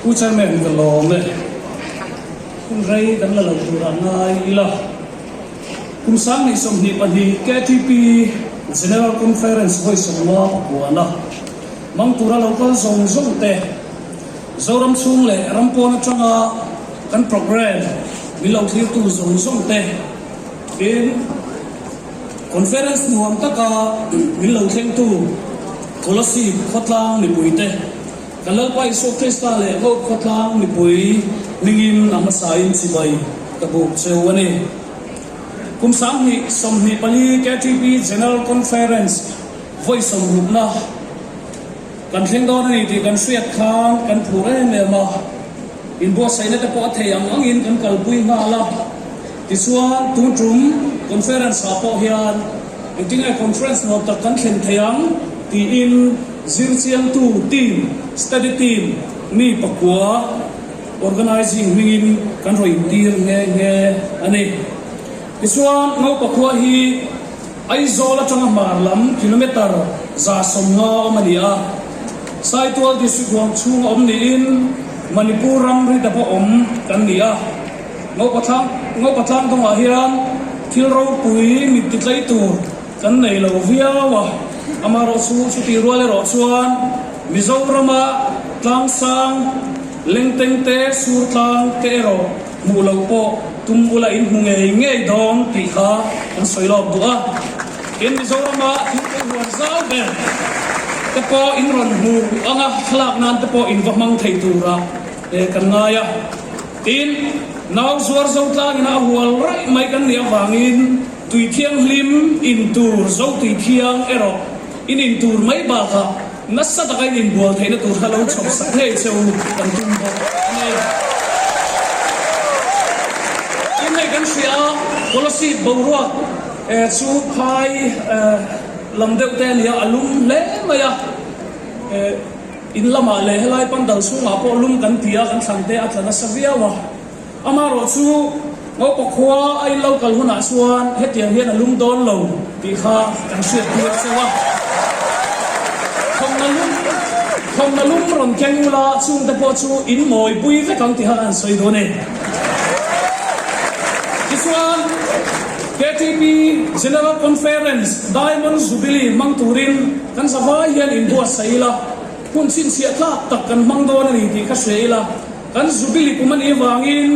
Pu Chairman ka lawm e. Hun rei kan la lo turah ngai ila. Kum 2022 KTP General Conference vawi sawmnga pakuana hmang tura lo kal zawng zawng te Zoram chhung leh ram pawn atanga kan programme min lo thlirtu zawng zawng te tin Conference nuam taka min lo thlengtu Kolasib khawtlang mipuite Kan Lalpa Isua Krista leh Hope khawtlang mipui hmingin a hmasain chibai ka buk cheu a ni. Kum 2024 KTP General Conference vawi sawmrukna kan thleng dawn a ni tih kan hriat khan kan phur em em a, inbuatsaihna te pawh a thei ang angin kan kalpui nghal a. Tichuan tun tum conference ah pawh hian engtinge conference nuam tak kan thlen thei ang tiin, Zirchiangtu team, study team, mi pakua organizing hmingin kan rawn intir nghe nghe a ni. Tichuan, Ngaupakhua hi Aizawl atanga hmar lam kilometre 150 awm a ni a, Saitual district huang chhunga awm niin Manipur ramri ta pawh awm kan ni a. Ngaupa tlang dawngah hian thil ropui mit titlei tur Kan nei lo viau a, amaherawhchu chutih rual erawh chuan Mizorama tlangsang lengteng te, sur tlang te erawh hmuh loh pawh tum ula in hmu ngei ngei dawn tih kha kan sawi lawk duh a. Tin, Mizorama thingpui huan zau ber te pawh in rawn hmu ang a, thlalak nan te pawh in va hmang thei tura kan ngai a. Tin, nau zuar zo tlangin a hual raih mai kan nih avangin, Tui thianghlim in tur zo tui thiang erawh in in tur mai bakah nasa taka in inbual theihna tur kha lo chhawp sak ngei che u kan tum bawk a ni. Tin hei kan hria a, Kolasib boruak chu phai lam deuh te a ni a, a lum hle mai a, in lamah leh helai pandal chhungah pawh lum kan ti a, kan thlan te a tla nasa viau a. Amaherawh chu Ngopa khua a in lo kal hunah chuan hetiang hian a lum dawn lo tih kha kan hriat tir cheu a. Thawmhna lum thawmhna lum rawn keng ula chungte pawh chu in mawipui vek ang tih kha an sawi dawn e. Tichuan KTP General Conference Diamond Jubilee hmang turin kan zavai hian inbuatsaih ila, hun chhinchhiah tlak tak kan hmang dawn a ni tih kha hria ila. Kan Jubilee kum a nih avangin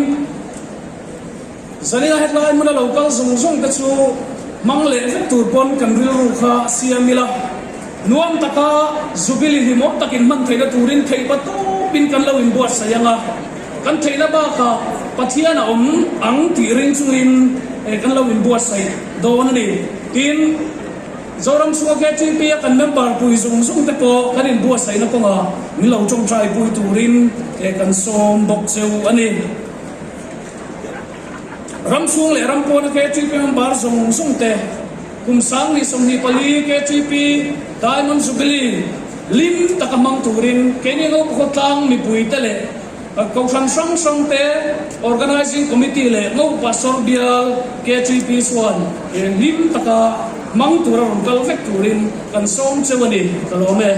Zanina hetlai hmuna lo kal zawng zawng te chu hmang leh vek tur pawn kan rilru kha siam ila, nuam taka Jubilee hlimawm takin hman theihna turin theih pa tawpin kan lo inbuatsaih ang a, kan theihna bakah Pathian a awm ang tih ring chungin kan lo inbuatsaih dawn a ni. Tin. Zoram chhunga KTP a kan member pui zung zung te pawh kan inbuatsaihna kawngah min lo tawngtai pui turin kan sawm bawk cheu a ni. Ram chhung leh ram pawna KTP member zawng zawng te kum 2024 KTP Diamond Jubilee lim taka hmang turin keini Ngaupakhawtlang mipui te leh Kohhran hrang hrang te, Organising Committee leh ngo Pastor Bial KTP chuan hlim taka hmang tura rawn kal vek turin kan sawm cheu a ni, ka lawm e.